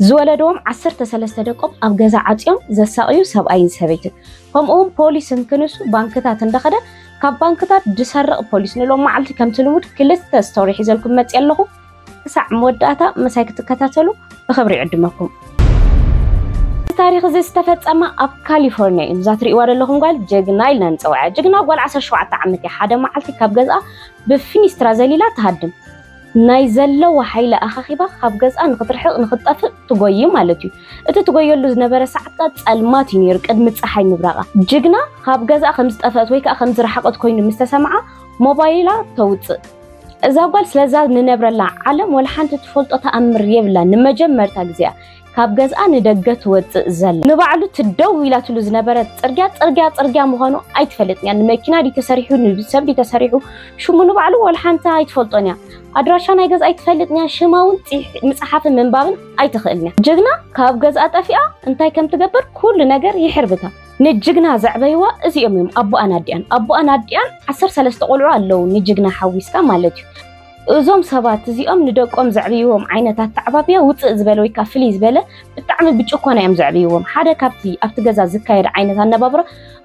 ዝወለድዎም ዓሰርተ ሰለስተ ደቆም ኣብ ገዛ ዓፅዮም ዘሳቕዩ ሰብኣይን ሰበይትን፣ ከምኡውን ፖሊስ እንክንሱ ባንክታት እንዳኸደ ካብ ባንክታት ዝሰርቕ ፖሊስ ንሎም መዓልቲ ከምቲ ልሙድ ክልተ ስቶሪ ሒዘልኩም መፅእ ኣለኹ። ክሳዕ መወዳእታ ምሳይ ክትከታተሉ ብኽብሪ ይዕድመኩም። እዚ ታሪኽ እዚ ዝተፈጸመ ኣብ ካሊፎርኒያ እዩ። እዛ ትርእይዋ ዘለኹም ጓል ጅግና ኢልና ንጸውዓ። ጅግና ጓል ዓሰርተ ሸውዓተ ዓመት እያ። ሓደ መዓልቲ ካብ ገዝኣ ብፊኒስትራ ዘሊላ ትሃድም። ናይ ዘለዎ ሓይሊ ኣኻኺባ ካብ ገዝኣ ንኽትርሕቕ ንኽትጠፍእ ትጎይ ማለት እዩ። እቲ ትጎየሉ ዝነበረ ሰዓት ከኣ ጸልማት እዩ ነይሩ፣ ቅድሚ ጸሓይ ምብራቓ። ጅግና ካብ ገዝኣ ከም ዝጠፍአት ወይ ከኣ ከም ዝረሓቐት ኮይኑ ምስ ተሰምዓ ሞባይላ ተውጽእ። እዛ ጓል ስለዛ ንነብረላ ዓለም ወላ ሓንቲ ትፈልጦ ተኣምር የብላ። ንመጀመርታ ግዜኣ ካብ ገዝኣ ንደገ ትወጽእ ዘላ። ንባዕሉ ትደው ኢላትሉ ዝነበረት ጽርግያ፣ ጽርግያ፣ ጽርግያ ምዃኑ ኣይትፈልጥን እያ። ንመኪና ድዩ ተሰሪሑ፣ ንሰብ ድዩ ተሰሪሑ፣ ሽሙ ንባዕሉ ወላ ሓንቲ ኣይትፈልጦን እያ። ኣድራሻ ናይ ገዝኣ ኣይትፈልጥን እያ። ሽማ እውን ጽሕ-፣ ምጽሓፍን ምንባብን ኣይትኽእልን እያ። ጅግና ካብ ገዝኣ ጠፊኣ እንታይ ከም ትገብር ኩሉ ነገር ይሕርብታ። ንጅግና ዘዕበይዋ እዚኦም እዮም፣ ኣቦኣን ኣዲኣን። ኣቦኣን ኣዲኣን ዓሰርተ ሰለስተ ቆልዑ ኣለዉ፣ ንጅግና ሓዊስካ ማለት እዩ። እዞም ሰባት እዚኦም ንደቆም ዘዕብይዎም ዓይነት ኣተዓባብያ ውፅእ ዝበለ ወይ ከዓ ፍልይ ዝበለ ብጣዕሚ ብጭኮና እዮም ዘዕብይዎም። ሓደ ካብቲ ኣብቲ ገዛ ዝካየድ ዓይነት ኣነባብራ፣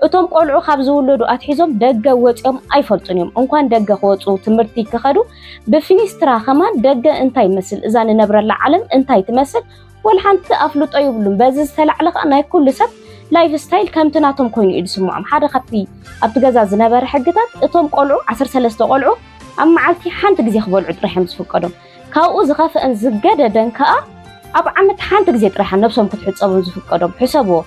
እቶም ቆልዑ ካብ ዝውለዱ ኣትሒዞም ደገ ወፂኦም ኣይፈልጡን እዮም። እንኳን ደገ ክወፁ፣ ትምህርቲ ክኸዱ፣ ብፊኒስትራ ከማን ደገ እንታይ ይመስል፣ እዛ ንነብረላ ዓለም እንታይ ትመስል፣ ወላ ሓንቲ ኣፍልጦ ይብሉን። በዚ ዝተላዕለ ከኣ ናይ ኩሉ ሰብ ላይፍ ስታይል ከምቲ ናቶም ኮይኑ እዩ ዝስምዖም። ሓደ ካብቲ ኣብቲ ገዛ ዝነበረ ሕግታት፣ እቶም ቆልዑ፣ ዓሰርተ ሰለስተ ቆልዑ፣ ኣብ መዓልቲ ሓንቲ ግዜ ክበልዑ ጥራሕ እዮም ዝፍቀዶም። ካብኡ ዝኸፍአን ዝገደደን ከኣ ኣብ ዓመት ሓንቲ ግዜ ጥራሕ ነብሶም ክትሕጸቡ ዝፍቀዶም። ሕሰብዎ።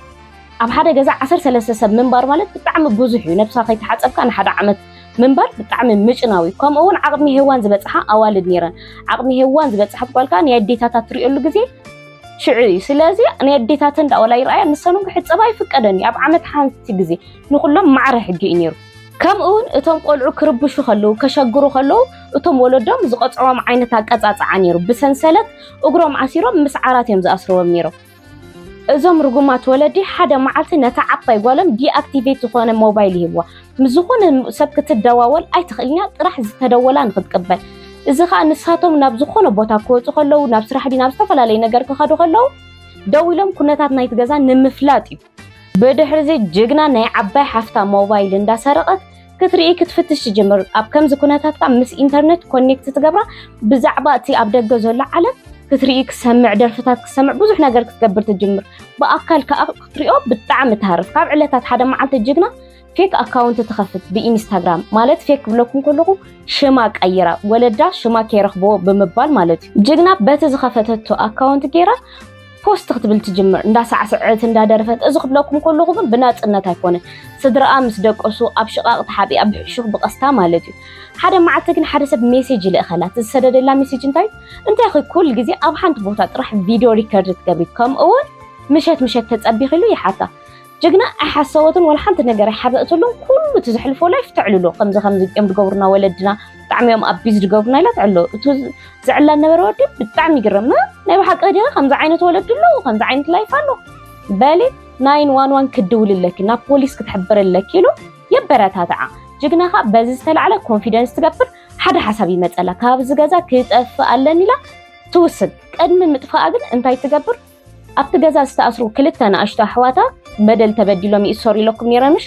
ኣብ ሓደ ገዛ ዓሰርተ ሰለስተ ሰብ ምንባር ማለት ብጣዕሚ ብዙሕ እዩ። ነብስኻ ከይተሓጸብካ ንሓደ ዓመት ምንባር ብጣዕሚ ምጭናው እዩ። ከምኡ እውን ዓቕሚ ሄዋን ዝበጽሓ ኣዋልድ ነይረን። ዓቕሚ ሄዋን ዝበጽሓት ጓል ከኣ ናይ ኣዴታታ ትርእየሉ ግዜ ሽዑ እዩ። ስለዚ ናይ ኣዴታተን ዳኣ ዋላ ይረኣያ፣ ንሰን እውን ክሕጸባ ኣይፍቀደን እዩ። ኣብ ዓመት ሓንቲ ግዜ ንኹሎም ማዕረ ሕጊ እዩ ነይሩ። ከምኡ እውን እቶም ቆልዑ ክርብሹ ከለዉ፣ ከሸግሩ ከለዉ፣ እቶም ወለዶም ዝቐጽዕዎም ዓይነት ኣቀጻጽዓ ነይሩ። ብሰንሰለት እግሮም ኣሲሮም ምስ ዓራት እዮም ዝኣስርዎም ነይሮም። እዞም ርጉማት ወለዲ ሓደ መዓልቲ ነታ ዓባይ ጓሎም ዲኣክቲቬት ዝኾነ ሞባይል ይህብዋ። ምስ ዝኾነ ሰብ ክትደዋወል ኣይትኽእልን እያ፣ ጥራሕ ዝተደወላ ንኽትቅበል። እዚ ኸኣ ንሳቶም ናብ ዝኾነ ቦታ ክወጹ ከለዉ፣ ናብ ስራሕ ድዩ ናብ ዝተፈላለየ ነገር ክኸዱ ከለዉ፣ ደዊሎም ኩነታት ናይቲ ገዛ ንምፍላጥ እዩ። ብድሕሪ እዚ ጅግና ናይ ዓባይ ሓፍታ ሞባይል እንዳሰረቐት ክትርኢ ክትፍትሽ ትጅምር። ኣብ ከምዚ ኩነታት ከኣ ምስ ኢንተርነት ኮኔክት ትገብራ፣ ብዛዕባ እቲ ኣብ ደገ ዘሎ ዓለም ክትርኢ፣ ክሰምዕ፣ ደርፍታት ክሰምዕ፣ ብዙሕ ነገር ክትገብር ትጅምር። ብኣካል ከኣ ክትሪኦ ብጣዕሚ ትሃርፍ። ካብ ዕለታት ሓደ መዓልቲ ጅግና ፌክ ኣካውንት ትኸፍት ብኢንስታግራም፣ ማለት ፌክ ክብለኩም ከለኹ ሽማ ቀይራ፣ ወለዳ ሽማ ከይረኽብዎ ብምባል ማለት እዩ። ጅግና በቲ ዝኸፈተቶ ኣካውንት ገይራ ፖስት ክትብል ትጅምር፣ እንዳሳዕስዐት እንዳደረፈት። እዚ ክብለኩም ከለኹ ግን ብናጽነት ኣይኮነን። ስድራኣ ምስ ደቀሱ ኣብ ሽቓቕ ተሓቢኣ ብሕሹኽ ብቐስታ ማለት እዩ። ሓደ መዓልቲ ግን ሓደ ሰብ ሜሴጅ ይልእኸላ። እቲ ዝሰደደላ ሜሴጅ እንታይ እዩ? እንታይ ኢኺ ኩሉ ግዜ ኣብ ሓንቲ ቦታ ጥራሕ ቪድዮ ሪከርድ ትገብሪ? ከምኡ እውን ምሸት ምሸት ተጸቢኺ ኢሉ ይሓታ። ጅግና ኣይሓሰወትን፣ ወላ ሓንቲ ነገር ኣይሓበእትሉን። ኩሉ እቲ ዘሕልፎ ላይፍ ተዕልሎ። ከምዚ ከምዚ እዮም ዝገብሩና ወለድና፣ ብጣዕሚ እዮም ኣቢዝ ዝገብሩና ኢላ ተዕልሎ። እቱ ዘዕላ ነበረ ወዲ ብጣዕሚ ይግረም። "እ፣ ናይ ብሓቂ ዲኻ ከምዚ ዓይነት ወለዲ ኣለዉ? ከምዚ ዓይነት ላይፍ ኣሎ?" በሊ፣ ናይን ዋን ዋን ክድውል ኣለኪ፣ ናብ ፖሊስ ክትሕብር ኣለኪ ኢሉ የበረታትዓ። ጅግና ኸኣ በዚ ዝተላዕለ ኮንፊደንስ ትገብር፣ ሓደ ሓሳብ ይመጸላ፣ "ካብዚ ገዛ ክጠፍእ ኣለኒ" ኢላ ትውስን። ቅድሚ ምጥፋኣ ግን እንታይ ትገብር? ኣብቲ ገዛ ዝተኣስሩ ክልተ ንኣሽቱ ኣሕዋታ በደል ተበዲሎም ይእሰሩ ኢለኩም ነይረ ምሽ?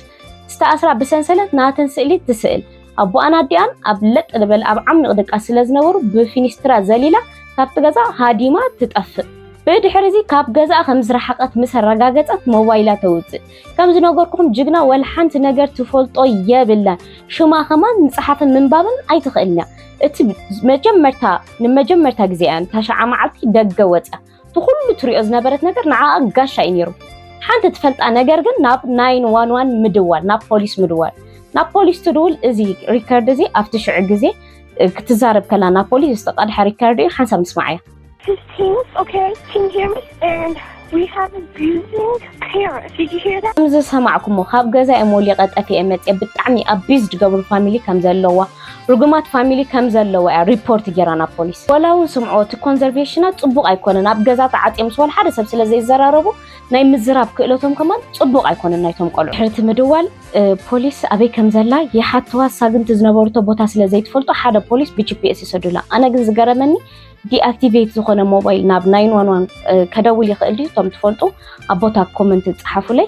ዝተኣስራ ብሰንሰለት ናተን ስእሊ ትስእል። ኣቦኣን ኣዲኣን ኣብ ለጥ ዝበለ ኣብ ዓሚቕ ድቃስ ስለ ዝነበሩ ብፊኒስትራ ዘሊላ ካብቲ ገዛ ሃዲማ ትጠፍእ። ብድሕሪ እዚ ካብ ገዛኣ ከም ዝረሓቐት ምስ ኣረጋገጸት ሞባይላ ተውጽእ። ከም ዝነገርኩኹም ጅግና ወላ ሓንቲ ነገር ትፈልጦ የብላን። ሽማ ከማን ምጽሓፍን ምንባብን ኣይትኽእልን እያ። እቲ መጀመርታ፣ ንመጀመርታ ግዜ እያ እታ ሸዓ መዓልቲ ደገ ወጽያ። እቲ ኩሉ ትሪኦ ዝነበረት ነገር ንዓኣ ጋሻ እዩ ነይሩ። ሓንቲ ትፈልጣ ነገር ግን ናብ ናይን ዋን ዋን ምድዋል፣ ናብ ፖሊስ ምድዋል። ናብ ፖሊስ ትድውል፣ እዚ ሪከርድ እዚ ኣብቲ ሽዑ ግዜ፣ እ፣ ክትዛረብ ከላ ናብ ፖሊስ ዝተቐድሐ ሪከርድ እዩ፣ ሓንሳብ ንስማዓያ። Fifteen, okay, can you hear me? And we have abusing parents. Did you hear that? ከም ዝሰማዕኩሞ ካብ ገዛ እዮም ወሊቐ ጠፊኤ መፅየ። ብጣዕሚ ኣቢዝ ዝገብሩ ፋሚሊ ከም ዘለዋ፣ ርጉማት ፋሚሊ ከም ዘለዋ እያ ሪፖርት ገይራ ናብ ፖሊስ። ወላ እውን ስምዖ፣ እቲ ኮንዘርቬሽና ፅቡቕ ኣይኮነን። ኣብ ገዛ ተዓፅዮም ምስ ወላ ሓደ ሰብ ስለ ዘይዘራረቡ ናይ ምዝራብ ክእለቶም ከማን ፅቡቕ ኣይኮነን ናይቶም ቆልዑ። ድሕሪ እቲ ምድዋል፣ እ፣ ፖሊስ ኣበይ ከም ዘላ ይሓትዋ። ሳግንቲ ዝነበሩቶ ቦታ ስለ ዘይትፈልጦ ሓደ ፖሊስ ብጂፒኤስ ይሰዱላ። ኣነ ግን ዝገረመኒ ዲኣክቲቬት ዝኾነ ሞባይል ናብ ናይን ዋን ዋን ከደውል ይኽእል ድዩ? እቶም ትፈልጡ ኣብ ቦታ ኮመንት ጸሓፉለይ።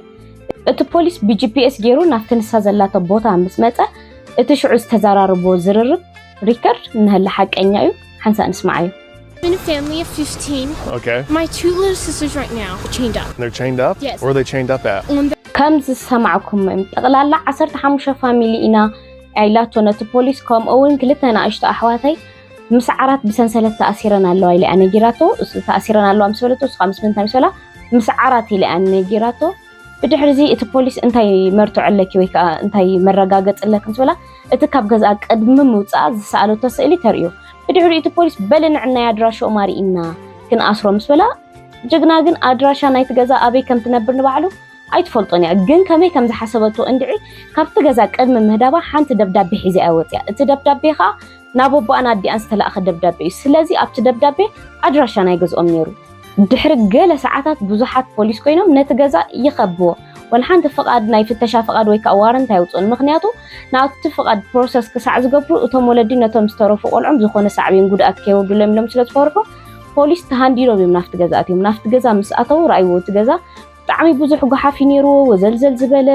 እቲ ፖሊስ ብ ጂ ፒ ኤስ ገይሩ ናብቲ ንሳ ዘላቶ ቦታ ምስ መጸ፣ እቲ ሽዑ ዝተዘራረብዎ ዝርርብ ሪከርድ እንሀለ ሓቀኛ እዩ። ሓንሳእ ንስምዓዮ። I'm in a family of fifteen. Okay. My two little sisters right now are chained up. They're chained up? Yes. Where are they chained up at? On the ከም ዝሰማዕኩም እዮም። ጠቕላላ ዓሰርተ ሓሙሽተ ፋሚሊ ኢና ኢላቶ ነቲ ፖሊስ። ከምኡ እውን ክልተ ንኣሽቱ ኣሕዋተይ ምስ ዓራት ብሰንሰለት ተኣሲረን ኣለዋ ኢለ እያ ነጊራቶ። እሱ ተኣሲረን ኣለዋ ምስ በለቶ፣ እሱ ከዓ ምስ ምንታይ ምስ በላ፣ ምስ ዓራት ኢለ እያ ነጊራቶ። ብድሕሪ እዚ እቲ ፖሊስ እንታይ መርትዖ ኣለኪ ወይ ከዓ እንታይ መረጋገፂ ኣለኪ ምስ በላ፣ እቲ ካብ ገዝኣ ቅድሚ ምውፅኣ ዝሰኣለቶ ስእሊ ተርእዮ። ብድሕሪኡ እቲ ፖሊስ በሊ ንዕናይ ኣድራሽኦም ኣርእይና ክንኣስሮ ምስ በላ፣ ጅግና ግን ኣድራሻ ናይቲ ገዛ ኣበይ ከም ትነብር ንባዕሉ ኣይትፈልጦን እያ። ግን ከመይ ከም ዝሓሰበቶ እንድዒ፣ ካብቲ ገዛ ቅድሚ ምህዳባ ሓንቲ ደብዳቤ ሒዛ እያ ወፂኣ። እቲ ደብዳቤ ከዓ ናብ ኣቦኣን ኣዲኣን ዝተላእኸ ደብዳቤ እዩ። ስለዚ ኣብቲ ደብዳቤ ኣድራሻ ናይ ገዝኦም ነይሩ። ድሕሪ ገለ ሰዓታት ብዙሓት ፖሊስ ኮይኖም ነቲ ገዛ ይኸብዎ። ወላ ሓንቲ ፍቓድ፣ ናይ ፍተሻ ፍቓድ ወይ ከዓ ዋረንት ኣይውፅኡን። ምኽንያቱ ናብቲ ፍቓድ ፕሮሰስ ክሳዕ ዝገብሩ እቶም ወለዲ ነቶም ዝተረፉ ቆልዖም ዝኾነ ሳዕቤን ጉድኣት ከየውርዱሎም ኢሎም ስለ ዝፈርሑ ፖሊስ ተሃንዲዶም እዮም ናብቲ ገዛ ኣትዮም። ናብቲ ገዛ ምስ ኣተዉ ረኣይዎ እቲ ገዛ ብጣዕሚ ብዙሕ ጓሓፍ እዩ ነይርዎ፣ ወዘልዘል ዝበለ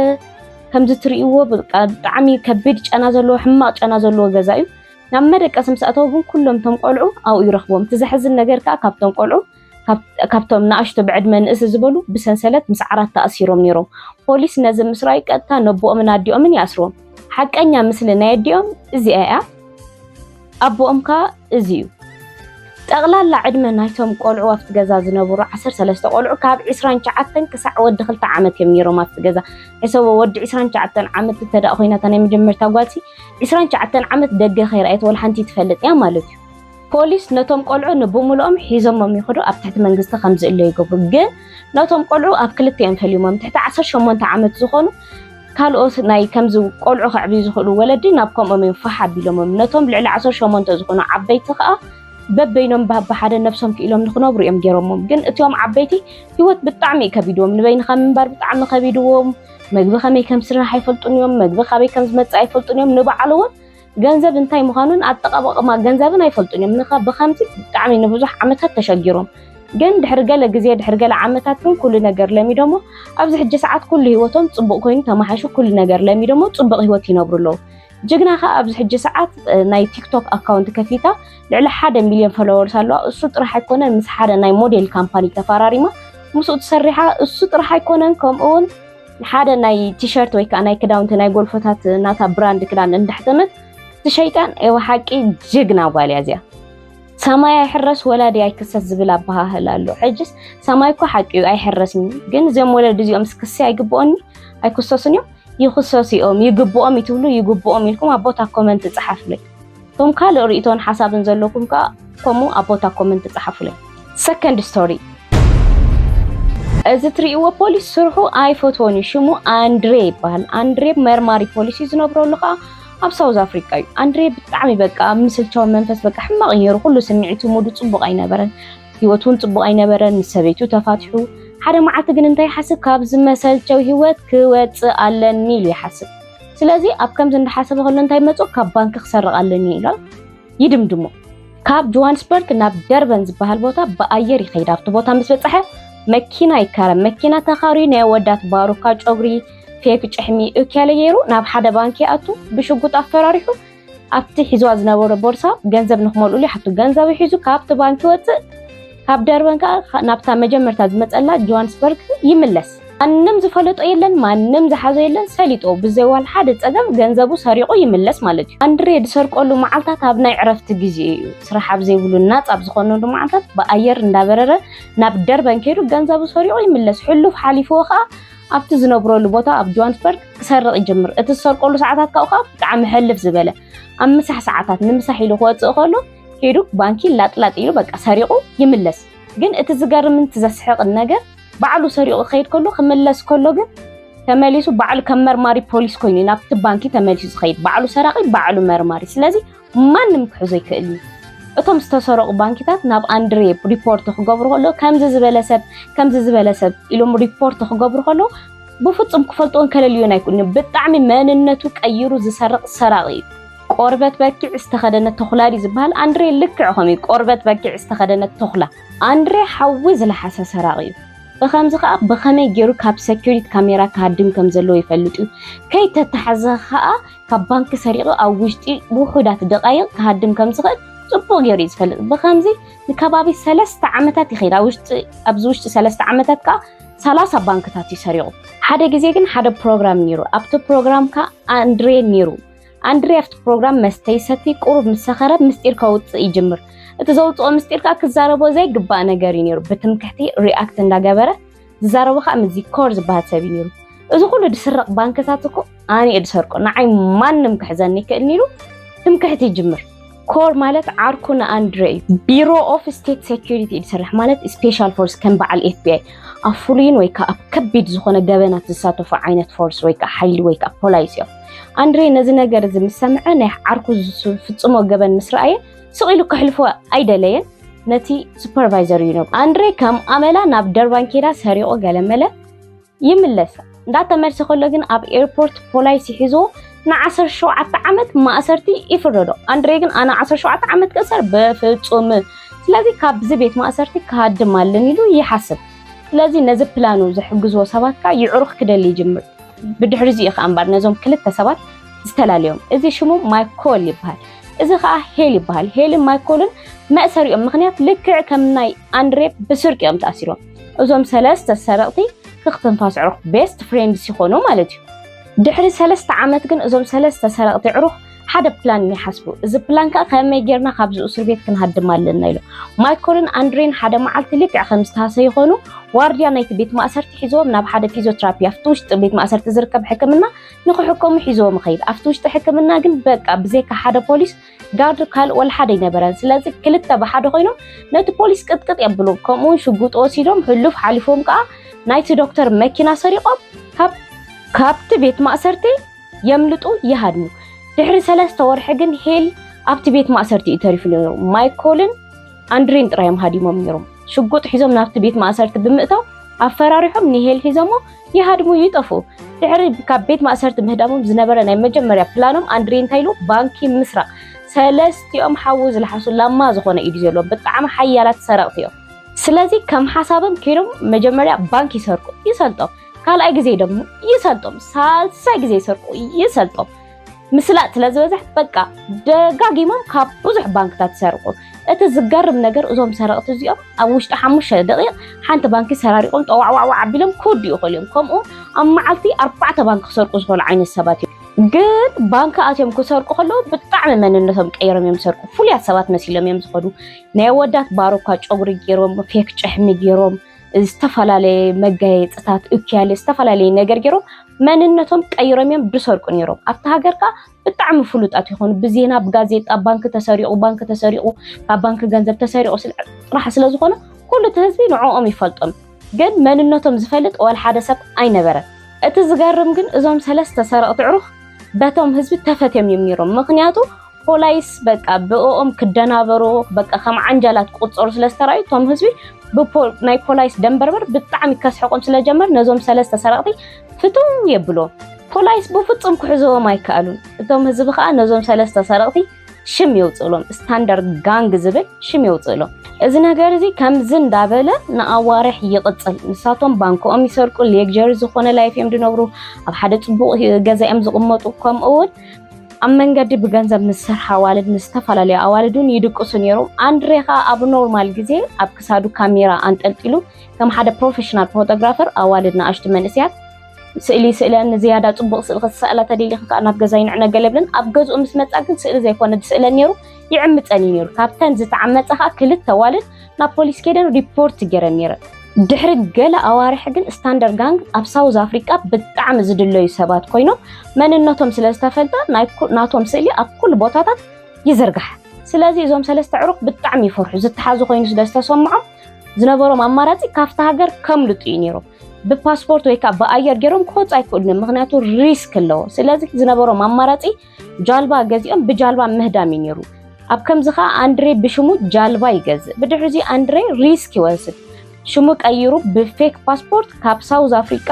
ከምዚ ትርእይዎ በቃ ብጣዕሚ ከቢድ ጨና ዘለዎ ሕማቕ ጨና ዘለዎ ገዛ እዩ። ናብ መደቀሲ ምስ ኣተዉ ግን ኩሎም እቶም ቆልዑ ኣብኡ ይረኽብዎም። እቲ ዘሕዝን ነገር ከዓ ካብቶም ቆልዑ ካብ- ካብቶም ንኣሽቱ ብዕድመ ንእስ ዝበሉ ብሰንሰለት ምስ ዓራት ተኣሲሮም ነይሮም። ፖሊስ ነዚ ምስ ረኣዩ ቀጥታ ነቦኦምን ኣዲኦምን ይኣስርዎም። ሓቀኛ ምስሊ ናይ ኣዲኦም እዚኣ እያ። ኣቦኦም ከዓ እዚ እዩ። ጠቕላላ ዕድመ ናይቶም ቆልዑ ኣብቲ ገዛ ዝነበሩ ዓሰርተ ሰለስተ ቆልዑ ካብ ዕስራን ትሽዓተን ክሳዕ ወዲ ክልተ ዓመት እዮም ነይሮም ኣብቲ ገዛ። ሕሰቦ ወዲ ዕስራን ትሽዓተን ዓመት እንተ ደኣ ኮይና እታ ናይ መጀመርታ ጓልሲ ዕስራን ትሽዓተን ዓመት ደገ ከይረኣየት ወላ ሓንቲ ትፈልጥ እያ ማለት እዩ። ፖሊስ ነቶም ቆልዑ ንብምልኦም ሒዞሞም ይኸዱ ኣብ ትሕቲ መንግስቲ ከም ዝእለዩ ይገብሩ። ግን ነቶም ቆልዑ ኣብ ክልተ እዮም ፈሊሞም። ትሕቲ ዓሰርተ ሸሞንተ ዓመት ዝኾኑ ካልኦት ናይ ከምዚ ቆልዑ ከዕብዩ ዝኽእሉ ወለዲ ናብ ከምኦም እዮም ፋሕ ኣቢሎሞም። ነቶም ልዕሊ ዓሰርተ ሸሞንተ ዝኾኑ ዓበይቲ ከዓ በበይኖም በብሓደ ነብሶም ክኢሎም ንክነብሩ እዮም ገይሮሞም። ግን እቲኦም ዓበይቲ ህይወት ብጣዕሚ እዩ ከቢድዎም። ንበይንኻ ምንባር ብጣዕሚ ከቢድዎም። መግቢ ከመይ ከም ዝስራሕ ኣይፈልጡን እዮም። መግቢ ካበይ ከም ዝመፅእ ኣይፈልጡን እዮም። ንባዕሉ እውን ገንዘብ እንታይ ምዃኑን ኣጠቓቕማ ገንዘብን ኣይፈልጡን እዮም። ንኻ ብኸምዚ ብጣዕሚ ንብዙሕ ዓመታት ተሸጊሮም። ግን ድሕሪ ገለ ግዜ ድሕሪ ገለ ዓመታት ግን ኩሉ ነገር ለሚዶሞ ኣብዚ ሕጂ ሰዓት ኩሉ ህይወቶም ፅቡቕ ኮይኑ ተማሓሹ ኩሉ ነገር ለሚዶሞ ፅቡቕ ህይወት ይነብሩ ኣለዉ። ጅግና ኸዓ ኣብዚ ሕጂ ሰዓት እ፣ ናይ ቲክቶክ ኣካውንት ከፊታ ልዕሊ ሓደ ሚልዮን ፎሎወርስ ኣለዋ። እሱ ጥራሕ ኣይኮነን ምስ ሓደ ናይ ሞዴል ካምፓኒ ተፈራሪማ ምስኡ ትሰርሓ። እሱ ጥራሕ ኣይኮነን ከምኡ እውን ሓደ ናይ ቲሸርት ወይ ከዓ ናይ ክዳውንቲ ናይ ጎልፎታት ናታ ብራንድ ክዳን እንዳሕተመት ትሸይጣን። ኤወ ሓቂ ጅግና ጓል እያ እዚኣ። ሰማይ ኣይሕረስ ወላዲ ኣይክሰስ ዝብል ኣበሃህላ ኣሎ። ሕጅስ ሰማይ እኮ ሓቂ እዩ ኣይሕረስን እዩ። ግን እዚኦም ወለዲ እዚኦም ስክሲ ኣይግብኦኒ ኣይክሰሱን እዮም። ይኽሰሱ እዮም ይግብኦም እዩ ትብሉ ይግብኦም ኢልኩም ኣብ ቦታ ኮመንት ጸሓፉለይ። እቶም ካልእ ርእይቶን ሓሳብን ዘለኩም ከኣ ከምኡ ኣብ ቦታ ኮመንት ጸሓፉለይ። ሰከንድ ስቶሪ። እዚ ትርእይዎ ፖሊስ ስርሑ ኣይፈትዎን እዩ። ሽሙ ኣንድሬ ይበሃል። ኣንድሬ መርማሪ ፖሊስ እዩ። ዝነብረሉ ከኣ ኣብ ሳውዝ ኣፍሪቃ እዩ። ኣንድሬ ብጣዕሚ በቃ ኣብ ምስልቻዊ መንፈስ በቃ ሕማቕ እዩ ነይሩ። ኩሉ ስምዒቱ ሙዱ ጽቡቕ ኣይነበረን። ህይወቱ እውን ጽቡቕ ኣይነበረን። ምስ ሰበይቱ ተፋቲሑ። ሓደ መዓልቲ ግን እንታይ ይሓስብ? ካብዚ መሰልቸው ህይወት ክወጽእ ኣለኒ ኢሉ ይሓስብ። ስለዚ ኣብ ከምዚ እንዳሓሰበ ከሎ እንታይ መጾ? ካብ ባንኪ ክሰርቕ ኣለኒ ኢሉ ይድምድሞ። ካብ ጆሃንስበርግ ናብ ደርበን ዝበሃል ቦታ ብኣየር ይኸይድ። ኣብቲ ቦታ ምስ በጽሐ መኪና ይካረም። መኪና ተኻርዩ ናይ ኣወዳት ባሩካ ጨጉሪ፣ ፌክ ጭሕሚ፣ እክያለ ገይሩ ናብ ሓደ ባንኪ ይኣቱ። ብሽጉጥ ኣፈራሪሑ ኣብቲ ሒዝዋ ዝነበረ ቦርሳ ገንዘብ ንክመልኡሉ ይሓቱ። ገንዘቡ ሒዙ ካብቲ ባንኪ ይወጽእ። ካብ ደርበን ከኣ ናብታ መጀመርታ ዝመጸላ ጆሃንስበርግ ይምለስ። ማንም ዝፈለጦ የለን፣ ማንም ዝሓዞ የለን። ሰሊጦ ብዘይ ዋላ ሓደ ጸገም ገንዘቡ ሰሪቑ ይምለስ ማለት እዩ። ኣንድሬ ዝሰርቀሉ መዓልታት ኣብ ናይ ዕረፍቲ ግዜ እዩ። ስራሕ ኣብ ዘይብሉ ናጻ ኣብ ዝኾነሉ መዓልታት ብኣየር እንዳበረረ ናብ ደርበን ከይዱ ገንዘቡ ሰሪቑ ይምለስ። ሕሉፍ ሓሊፍዎ ከኣ ኣብቲ ዝነብረሉ ቦታ ኣብ ጆሃንስበርግ ክሰርቕ ይጅምር። እቲ ዝሰርቀሉ ሰዓታት ካብኡ ከኣ ብጣዕሚ ሕልፍ ዝበለ ኣብ ምሳሕ ሰዓታት ንምሳሕ ኢሉ ክወጽእ ከሎ ከይዱ ባንኪ ላጥላጥ ኢሉ በቃ ሰሪቑ ይምለስ። ግን እቲ ዝገርምን እቲ ዘስሕቕን ነገር ባዕሉ ሰሪቑ ክኸይድ ከሎ ክምለስ ከሎ ግን ተመሊሱ ባዕሉ ከም መርማሪ ፖሊስ ኮይኑ እዩ ናብቲ ባንኪ ተመሊሱ ዝኸይድ። ባዕሉ ሰራቒ ባዕሉ መርማሪ። ስለዚ ማንም ክሕዞ ይክእል እዩ። እቶም ዝተሰረቑ ባንኪታት ናብ ኣንድሬ ሪፖርት ክገብሩ ከሎ ከምዚ ዝበለ ሰብ ከምዚ ዝበለ ሰብ ኢሎም ሪፖርት ክገብሩ ከሎ ብፍጹም ክፈልጥዎን ከለልዮን ኣይክእሉን እዮም። ብጣዕሚ መንነቱ ቀይሩ ዝሰርቕ ሰራቒ እዩ። ቆርበት በጊዕ ዝተኸደነ ተኹላ ድዩ ዝበሃል? ኣንድሬ ልክዕ ከምኡ እዩ። ቆርበት በጊዕ ዝተኸደነ ተኹላ። ኣንድሬ ሓዊ ዝለሓሰ ሰራቒ እዩ። ብኸምዚ ኸኣ ብኸመይ ገይሩ ካብ ሰኪሪቲ ካሜራ ክሃድም ከም ዘለዎ ይፈልጥ እዩ። ከይተታሕዘ ኸኣ ካብ ባንኪ ሰሪቑ ኣብ ውሽጢ ውሑዳት ደቓይቕ ክሃድም ከም ዝኽእል ጽቡቕ ገይሩ እዩ ዝፈልጥ። ብኸምዚ ንከባቢ ሰለስተ ዓመታት ይኸይድ። ኣብ ውሽጢ፣ ኣብዚ ውሽጢ ሰለስተ ዓመታት ከኣ ሰላሳ ባንክታት እዩ ሰሪቑ። ሓደ ግዜ ግን ሓደ ፕሮግራም ነይሩ። ኣብቲ ፕሮግራም ከኣ ኣንድሬ ነይሩ። ኣንድሬ ኣብቲ ፕሮግራም መስተ ይሰቲ፣ ቁሩብ ምስ ሰኸረ ምስጢር ከውጽእ ይጅምር። እቲ ዘውጽኦ ምስጢር ከኣ ክዛረቦ ዘይግባእ ነገር እዩ ነይሩ። ብትምክሕቲ ሪኣክት እንዳገበረ ዝዛረቦ ከኣ ምስዚ ኮር ዝበሃል ሰብ እዩ ነይሩ። እዚ ኩሉ ዝስረቕ ባንክታት እኮ ኣነ እየ ዝሰርቆ፣ ንዓይ ማንም ክሕዘኒ ይክእልኒ ኢሉ ትምክሕቲ ይጅምር። ኮር ማለት ዓርኩ ንኣንድሬ እዩ። ቢሮ ኦፍ ስቴት ሴኩሪቲ እዩ ዝሰርሕ፣ ማለት ስፔሻል ፎርስ፣ ከም በዓል ኤፍ ቢ ኣይ ኣብ ፍሉይን ወይ ከዓ ኣብ ከቢድ ዝኾነ ገበናት ዝሳተፉ ዓይነት ፎርስ ወይ ከዓ ሓይሊ ወይ ከዓ ፖላይስ እዮም። ኣንድሬ ነዚ ነገር እዚ ምስ ሰምዐ ናይ ዓርኩ ዝፍጽሞ ገበን ምስ ረኣየ ስቕ ኢሉ ከሕልፎ ኣይደለየን። ነቲ ሱፐርቫይዘር እዩ ነግሮ። ኣንድሬ ከም ኣመላ ናብ ደርባን ኬዳ ሰሪቑ ገለመለ ይምለስ። እንዳተመልሰ ከሎ ግን ኣብ ኤርፖርት ፖላይስ ይሕዝዎ ን ዓሰርተ ሸውዓተ ዓመት ማእሰርቲ ይፍረዶ። ኣንድሬ ግን ኣነ ዓሰርተ ሸውዓተ ዓመት ክእሰር በፍጹም፣ ስለዚ ካብዚ ቤት ማእሰርቲ ክሃድም ኣለኒ ኢሉ ይሓስብ። ስለዚ ነዚ ፕላኑ ዝሕግዝዎ ሰባት ከኣ ይዕሩኽ ክደሊ ይጅምር። ብድሕሪ እዚ እዩ ከኣ እምበር ነዞም ክልተ ሰባት ዝተላለዮም። እዚ ሽሙ ማይኮል ይበሃል። እዚ ከኣ ሄል ይበሃል። ሄልን ማይኮልን መእሰሪኦም ምኽንያት ልክዕ ከም ናይ ኣንድሬ ብስርቂ እዮም ተኣሲሮም። እዞም ሰለስተ ሰረቕቲ ክኽ ትንፋስ ዕሩኽ ቤስት ፍሬንድስ ይኾኑ ማለት እዩ። ድሕሪ ሰለስተ ዓመት ግን እዞም ሰለስተ ሰረቕቲ ዕሩኽ ሓደ ፕላን ይሓስቡ። እዚ ፕላን ከኣ ከመይ ጌርና ካብዚ እስር ቤት ክንሃድም ኣለና ኢሎም። ማይኮልን ኣንድሬን ሓደ መዓልቲ ልክዕ ከም ዝተሃሰዩ ይኾኑ ዋርድያ ናይቲ ቤት ማእሰርቲ ሒዝዎም ናብ ሓደ ፊዚዮትራፒ ኣብቲ ውሽጢ ቤት ማእሰርቲ ዝርከብ ሕክምና ንክሕከሙ ሒዝዎም ይኸይድ። ኣብቲ ውሽጢ ሕክምና ግን በቃ ብዘይካ ሓደ ፖሊስ ጋርድ ካልእ ወላ ሓደ ኣይነበረን። ስለዚ ክልተ ብሓደ ኮይኖም ነቲ ፖሊስ ቅጥቅጥ የብሉ። ከምኡ እውን ሽጉጥ ወሲዶም ሕሉፍ ሓሊፎም ከኣ ናይቲ ዶክተር መኪና ሰሪቖም ካብ፣ ካብቲ ቤት ማእሰርቲ የምልጡ፣ ይሃድሙ። ድሕሪ ሰለስተ ወርሒ ግን ሄል ኣብቲ ቤት ማእሰርቲ እዩ ተሪፉ ነይሩ። ማይኮልን ኣንድሬን ጥራይ እዮም ሃዲሞም ነይሮም። ሽጉጥ ሒዞም ናብቲ ቤት ማእሰርቲ ብምእታው ኣፈራሪሖም ንሄል ሒዞሞ ይሃድሙ፣ ይጠፍኡ። ድሕሪ ካብ ቤት ማእሰርቲ ምህዳሞም ዝነበረ ናይ መጀመርያ ፕላኖም ኣንድሬ እንታይ ኢሉ? ባንኪ ምስራቕ። ሰለስቲኦም ሓዊ ዝለሓሱ ላማ ዝኾነ ኢዱ ዘለዎም ብጣዕሚ ሓያላት ሰረቕቲ እዮም። ስለዚ ከም ሓሳቦም ከይዶም መጀመርያ ባንክ ይሰርቁ፣ ይሰልጦም። ካልኣይ ግዜ ደሞ ይሰልጦም። ሳልሳይ ግዜ ይሰርቁ፣ ይሰልጦም። ምስላጥ ስለ ዝበዝሕ በቃ ደጋጊሞም ካብ ብዙሕ ባንክታት ይሰርቁ። እቲ ዝገርም ነገር እዞም ሰረቕቲ እዚኦም ኣብ ውሽጢ ሓሙሽተ ደቂቕ ሓንቲ ባንኪ ሰራሪቖም ጠዋዕዋዕዋዕ ኣቢሎም ክውድኡ ይኽእሉ እዮም። ከምኡ ኣብ መዓልቲ ኣርባዕተ ባንክ ክሰርቁ ዝኽእሉ ዓይነት ሰባት እዮም። ግን ባንክ ኣትዮም ክሰርቁ ከለዉ ብጣዕሚ መንነቶም ቀይሮም እዮም ዝሰርቁ። ፍሉያት ሰባት መሲሎም እዮም ዝኸዱ። ናይ ኣወዳት ባሮካ ጨጉሪ ገይሮም፣ ፌክ ጭሕሚ ገይሮም፣ ዝተፈላለየ መጋየፅታት፣ እኩያለ፣ ዝተፈላለየ ነገር ገይሮም መንነቶም ቀይሮም እዮም ዝሰርቁ ነይሮም። ኣብቲ ሃገር ከኣ ብጣዕሚ ፍሉጣት ይኾኑ። ብዜና፣ ብጋዜጣ ባንክ ተሰሪቑ፣ ባንክ ተሰሪቑ፣ ካብ ባንክ ገንዘብ ተሰሪቑ ስል-፣ ጥራሕ ስለ ዝኾነ ኩሉ እቲ ህዝቢ ንዕኦም ይፈልጦም። ግን መንነቶም ዝፈልጥ ዋላ ሓደ ሰብ ኣይነበረን። እቲ ዝገርም ግን እዞም ሰለስተ ሰረቕቲ ዕሩኽ በቶም ህዝቢ ተፈትዮም እዮም ነይሮም። ምኽንያቱ ፖላይስ በቃ ብእኦም ክደናበሩ በቃ ከም ዓንጃላት ክቁጸሩ ስለ ዝተራእዩ እቶም ህዝቢ ብፖ-፣ ናይ ፖላይስ ደንበርበር ብጣዕሚ ከስሕቆም ስለ ጀመር ነዞም ሰለስተ ሰረቕቲ ፍትው የብሎም። ፖላይስ ብፍጹም ክሕዝዎም ኣይከኣሉን። እቶም ህዝቢ ከኣ ነዞም ሰለስተ ሰረቕቲ ሽም የውፅእሎም፣ ስታንዳርድ ጋንግ ዝብል ሽም የውፅእሎም። እዚ ነገር እዚ ከምዚ እንዳበለ ንኣዋርሕ ይቕጽል። ንሳቶም ባንክኦም ይሰርቁ፣ ሌግጀሪ ዝኾነ ላይፍ እዮም ዝነብሩ፣ ኣብ ሓደ ጽቡቕ ገዛ እዮም ዝቕመጡ። ከምኡ እውን ኣብ መንገዲ ብገንዘብ ምስ ዝሰርሓ ኣዋልድ፣ ምስ ዝተፈላለዩ ኣዋልድ እውን ይድቅሱ ነይሮም። ኣንድሬ ኸኣ ኣብ ኖርማል ግዜ ኣብ ክሳዱ ካሜራ ኣንጠልጢሉ ከም ሓደ ፕሮፌሽናል ፎቶግራፈር ኣዋልድ ንኣሽቱ መንእሰያት ስእሊ ይስእለን፣ ንዝያዳ ጽቡቕ ስእሊ ክትሰእላ ተደሊኺ ከኣ ናብ ገዛይ ንዕነ ገለ ይብለን። ኣብ ገዝኡ ምስ መጻ ግን ስእሊ ዘይኮነ ዝስእለን ነይሩ፣ ይዕምጸን እዩ ነይሩ። ካብተን ዝተዓመጻ ከኣ ክልተ ኣዋልድ ናብ ፖሊስ ከይደን ሪፖርት ገይረን ነይረን። ድሕሪ ገለ ኣዋርሕ ግን ስታንደር ጋንግ ኣብ ሳውዝ ኣፍሪቃ ብጣዕሚ ዝድለዩ ሰባት ኮይኖም መንነቶም ስለ ዝተፈልጠ ናይ ኩ-፣ ናቶም ስእሊ ኣብ ኩሉ ቦታታት ይዝርጋሕ። ስለዚ እዞም ሰለስተ ዕሩኽ ብጣዕሚ ይፈርሑ። ዝተሓዙ ኮይኑ ስለ ዝተሰምዖም ዝነበሮም ኣማራጺ ካብታ ሃገር ከምልጡ እዩ ነይሮም። ብፓስፖርት ወይ ከዓ ብኣየር ገይሮም ክወፁ ኣይክእሉን እዮም፣ ምኽንያቱ ሪስክ ኣለዎ። ስለዚ ዝነበሮም ኣማራጺ ጃልባ ገዚኦም ብጃልባ ምህዳም እዩ ነይሩ። ኣብ ከምዚ ከዓ ኣንድሬ ብሽሙ ጃልባ ይገዝእ። ብድሕሪ እዚ ኣንድሬ ሪስክ ይወስድ። ሽሙ ቀይሩ ብፌክ ፓስፖርት ካብ ሳውዝ ኣፍሪቃ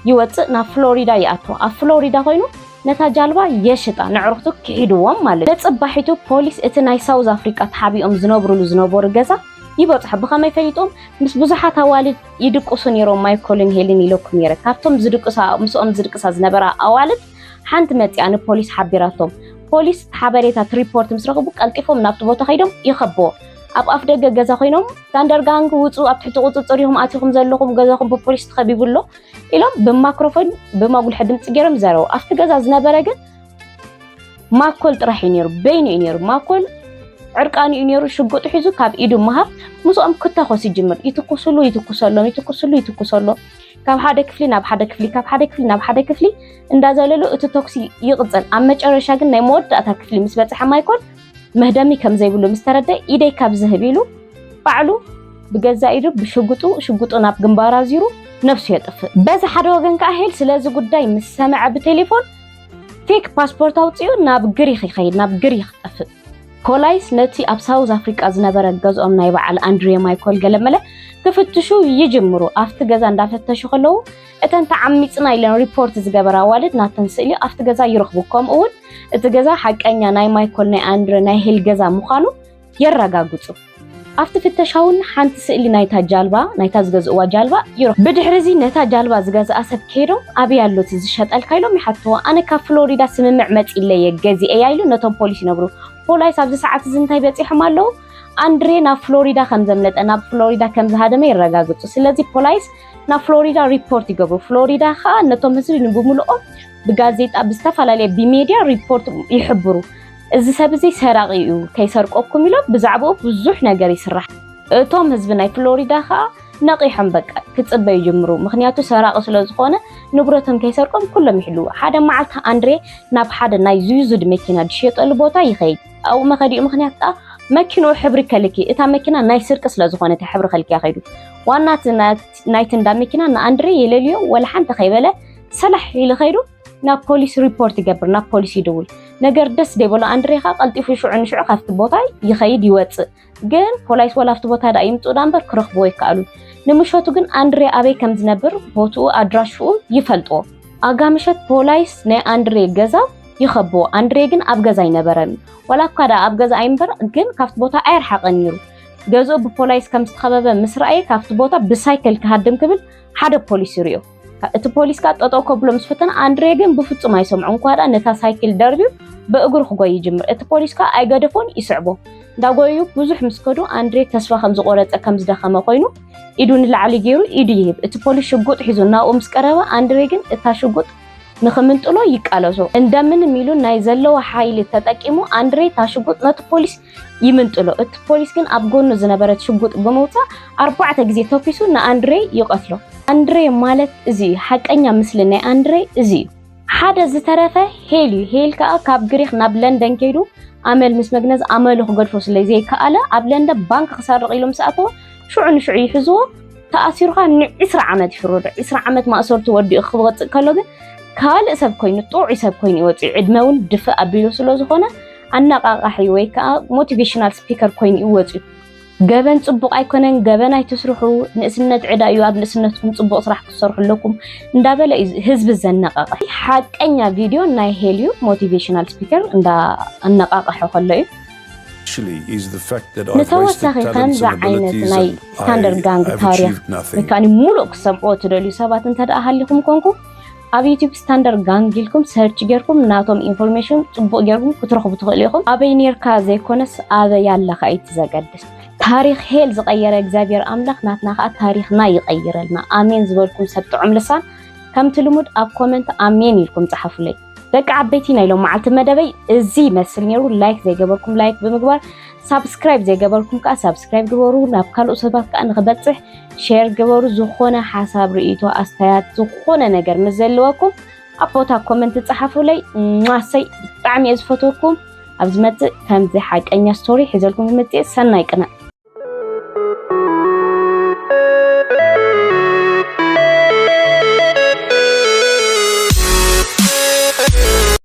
ይወፅእ፣ ናብ ፍሎሪዳ ይኣቱ። ኣብ ፍሎሪዳ ኮይኑ ነታ ጃልባ የሽጣ፣ ንዕሩኽቱ ክሒድዎም ማለት እዩ። ነጽባሒቱ ፖሊስ እቲ ናይ ሳውዝ ኣፍሪቃ ተሓቢኦም ዝነብሩሉ ዝነበሩ ገዛ ይበጽሖ። ብኸመይ ፈሊጦም? ምስ ብዙሓት ኣዋልድ ይድቅሱ ነይሮም ማይኮልን ሄልን ኢለኩም ነይረ። ካብቶም ዝድቅሳ፣ ምስኦም ዝድቅሳ ዝነበራ ኣዋልድ ሓንቲ መጺኣ ንፖሊስ ሓቢራቶም። ፖሊስ ሓበሬታ እቲ ሪፖርት ምስ ረኽቡ ቀልጢፎም ናብቲ ቦታ ከይዶም ይኸብዎ። ኣብ ኣፍ ደገ ገዛ ኮይኖም፣ ታንደር ጋንግ ውጹ፣ ኣብ ትሕቲ ቁጽጽር ኢኹም ኣቲኹም ዘለኹም፣ ገዛኹም ብፖሊስ ተኸቢቡ ኣሎ ኢሎም ብማክሮፎን ብመጉልሒ ድምፂ ገይሮም ይዛረቡ። ኣብቲ ገዛ ዝነበረ ግን ማኮል ጥራሕ እዩ ነይሩ፣ በይኑ እዩ ነይሩ። ማኮል ዕርቃኑ እዩ ነይሩ፣ ሽጉጥ ሒዙ ካብ ኢዱ ምሃብ ምስኦም ክተኮስ ይጅምር። ይትኩስሉ፣ ይትኩሰሎም፣ ይትኩስሉ፣ ይትኩሰሎም። ካብ ሓደ ክፍሊ ናብ ሓደ ክፍሊ፣ ካብ ሓደ ክፍሊ ናብ ሓደ ክፍሊ እንዳዘለሉ እቲ ተኩሲ ይቕጽል። ኣብ መጨረሻ ግን ናይ መወዳእታ ክፍሊ ምስ በጽሐ ማይኮል መህደሚ ከም ዘይብሉ ምስ ተረደ ኢደይ ካብ ዝህብ ኢሉ ባዕሉ ብገዛ ኢዱ ብሽጉጡ ሽጉጡ ናብ ግንባራ ዚሩ ነብሱ የጥፍእ። በዚ ሓደ ወገን ከኣ ሄል ስለዚ ጉዳይ ምስ ሰምዐ ብቴሌፎን ፌክ ፓስፖርት ኣውጺኡ ናብ ግሪኽ ይኸይድ፣ ናብ ግሪኽ ይጠፍእ። ፖላይስ ነቲ ኣብ ሳውዝ ኣፍሪቃ ዝነበረ ገዝኦም ናይ በዓል ኣንድሬ ማይኮል ገለመለ ክፍትሹ ይጅምሩ። ኣብቲ ገዛ እንዳፈተሹ ከለዉ እተን ተዓሚጽና ኢለን ሪፖርት ዝገበራ ኣዋልድ ናተን ስእሊ ኣብቲ ገዛ ይረኽቡ። ከምኡ እውን እቲ ገዛ ሓቀኛ ናይ ማይኮል ናይ ኣንድሬ ናይ ሄል ገዛ ምዃኑ የረጋግጹ። ኣብቲ ፍተሻ እውን ሓንቲ ስእሊ ናይታ ጃልባ፣ ናይታ ዝገዝእዋ ጃልባ ይረኽቡ። ብድሕሪ እዚ ነታ ጃልባ ዝገዝኣ ሰብ ከይዶም ኣበይ ኣሎ እቲ ዝሸጠልካ ኢሎም ይሓትዎ። ኣነ ካብ ፍሎሪዳ ስምምዕ መጺለየ ገዚኤያ ኢሉ ነቶም ፖሊስ ይነግሩ። ፖላይስ ኣብዚ ሰዓት እዚ እንታይ በጺሖም ኣለዉ? ኣንድሬ ናብ ፍሎሪዳ ከም ዘምለጠ፣ ናብ ፍሎሪዳ ከም ዝሃደመ የረጋግጹ። ስለዚ ፖላይስ ናብ ፍሎሪዳ ሪፖርት ይገብሩ። ፍሎሪዳ ከኣ ነቶም ህዝቢ ንብምልኦም ብጋዜጣ ብዝተፈላለየ ብሜድያ ሪፖርት ይሕብሩ። እዚ ሰብ እዚ ሰራቂ እዩ፣ ከይሰርቀኩም ኢሎም ብዛዕባኡ ብዙሕ ነገር ይስራሕ። እቶም ህዝቢ ናይ ፍሎሪዳ ከኣ ነቂሖም በቃ ክጽበዩ ይጅምሩ። ምኽንያቱ ሰራቂ ስለ ዝኾነ ንብረቶም ከይሰርቆም ኩሎም ይሕልዉ። ሓደ መዓልቲ ኣንድሬ ናብ ሓደ ናይ ዩዝድ መኪና ዝሽየጠሉ ቦታ ይኸይድ። ኣብኡ መኸዲኡ ምኽንያት ከኣ መኪንኡ ሕብሪ ከልኪ፣ እታ መኪና ናይ ስርቂ ስለ ዝኾነት ሕብሪ ከልኪያ ከይዱ። ዋና እቲ ና-፣ ናይቲ እንዳ መኪና ንኣንድሬ የለልዮ፣ ወላ ሓንቲ ከይበለ ሰላሕ ኢሉ ከይዱ ናብ ፖሊስ ሪፖርት ይገብር፣ ናብ ፖሊስ ይድውል። ነገር ደስ ዘይበሎ ኣንድሬ ከኣ ቀልጢፉ ሽዑ ንሽዑ ካብቲ ቦታ ይኸይድ ይወጽእ። ግን ፖላይስ ወላ ኣብቲ ቦታ ደኣ ይምጽኡ ደኣ እምበር ክረኽብዎ ይከኣሉ። ንምሸቱ ግን ኣንድሬ ኣበይ ከም ዝነብር ቦትኡ ኣድራሽኡ ይፈልጥዎ። ኣጋ ምሸት ፖላይስ ናይ ኣንድሬ ገዛ ይኸብዎ። ኣንድሬ ግን ኣብ ገዛ ኣይነበረን። ዋላ እኳ ደኣ ኣብ ገዛ ኣይንበር ግን ካብቲ ቦታ ኣየርሓቐን ነይሩ። ገዝኡ ብፖላይስ ከም ዝተኸበበ ምስ ረኣየ ካብቲ ቦታ ብሳይክል ክሃድም ክብል ሓደ ፖሊስ ይርእዮ። እቲ ፖሊስ ከኣ ጠጠው ከብሎ ምስ ፈተነ ኣንድሬ ግን ብፍጹም ኣይሰምዖ። እንኳ ደኣ ነታ ሳይክል ደርብዩ ብእግሩ ክጎይ ይጅምር። እቲ ፖሊስ ከኣ ኣይገደፎን ይስዕቦ። እንዳጎዩ ብዙሕ ምስ ከዱ ኣንድሬ ተስፋ ከም ዝቆረጸ ከም ዝደኸመ ኮይኑ ኢዱ ንላዕሊ ገይሩ ኢዱ ይህብ። እቲ ፖሊስ ሽጉጥ ሒዙ ናብኡ ምስ ቀረበ ኣንድሬ ግን እታ ሽጉጥ ንኽምንጥሎ ይቃለሶ። እንደምንም ኢሉ ናይ ዘለዎ ሓይሊ ተጠቂሙ ኣንድሬ እታ ሽጉጥ ነቲ ፖሊስ ይምንጥሎ። እቲ ፖሊስ ግን ኣብ ጎኑ ዝነበረት ሽጉጥ ብምውጻእ ኣርባዕተ ግዜ ተኩሱ ንኣንድሬ ይቐትሎ። ኣንድሬ ማለት እዚ እዩ። ሓቀኛ ምስሊ ናይ ኣንድሬ እዚ እዩ። ሓደ ዝተረፈ ሄል እዩ። ሄል ከኣ ካብ ግሪኽ ናብ ለንደን ከይዱ ኣመል ምስ መግነዝ ኣመሉ ክገድፎ ስለ ዘይከኣለ ኣብ ለንደን ባንክ ክሰርቕ ኢሉ ምስ ኣተወ ሽዑ ንሽዑ ይሕዝዎ። ተኣሲሩ ከኣ ንዒስራ ዓመት ይፍረዶ። ዒስራ ዓመት ማእሰርቱ ወዲኡ ክወጽእ ከሎ ግን ካልእ ሰብ ኮይኑ፣ ጥዑይ ሰብ ኮይኑ ይወጽእ። ዕድመ እውን ድፍእ ኣቢሉ ስለ ዝኾነ ኣነቓቓሒ ወይ ከኣ ሞቲቬሽናል ስፒከር ኮይኑ ይወጽእ። ገበን ጽቡቕ ኣይኮነን፣ ገበን ኣይትስርሑ፣ ንእስነት ዕዳ እዩ፣ ኣብ ንእስነትኩም ጽቡቕ ስራሕ ክትሰርሑ ኣለኩም እንዳበለ እዩ ህዝቢ ዘነቓቕሕ። ሓቀኛ ቪድዮ ናይ ሄል እዩ፣ ሞቲቬሽናል ስፒከር እንዳ ኣነቓቕሐ ከሎ እዩ። ንተወሳኺ ከምዚ ዓይነት ናይ ስታንደርድ ጋንግ ታሪኽ ወይ ከዓ ሙሉእ ክሰምዕዎ ትደልዩ ሰባት እንተ ደኣ ሃሊኹም ኮንኩም ኣብ ዩቲዩብ ስታንደርድ ጋንግ ኢልኩም ሰርች ጌርኩም ናቶም ኢንፎርሜሽን ጽቡቕ ጌርኩም ክትረኽቡ ትኽእሉ ኢኹም። ኣበይ ኔርካ ዘይኮነስ ኣበይ ኣለኻ እዩ እቲ ዘገድስ። ታሪኽ ሄል ዝቐየረ እግዚኣብሔር ኣምላኽ ናትና ኸኣ ታሪኽና ይቐይረልና። ኣሜን ዝበልኩም ሰብ ጥዑም ልሳን ከምቲ ልሙድ ኣብ ኮመንት ኣሜን ኢልኩም ጸሓፉለይ። ደቂ ዓበይቲ ናይ ሎም መዓልቲ መደበይ እዚ ይመስል ነይሩ። ላይክ ዘይገበርኩም ላይክ ብምግባር ሳብስክራይብ ዘይገበርኩም ከኣ ሳብስክራይብ ግበሩ። ናብ ካልኦት ሰባት ከኣ ንኽበጽሕ ሼር ግበሩ። ዝኾነ ሓሳብ ርእይቶ ኣስተያየት ዝኾነ ነገር ምስ ዘለወኩም ኣብ ቦታ ኮመንት ጸሓፉለይ። ሟሰይ ብጣዕሚ እየ ዝፈትወኩም። ኣብ ዝመጽእ ከምዚ ሓቀኛ ስቶሪ ሒዘልኩም ክመጽእ እየ። ሰናይ ቅነ።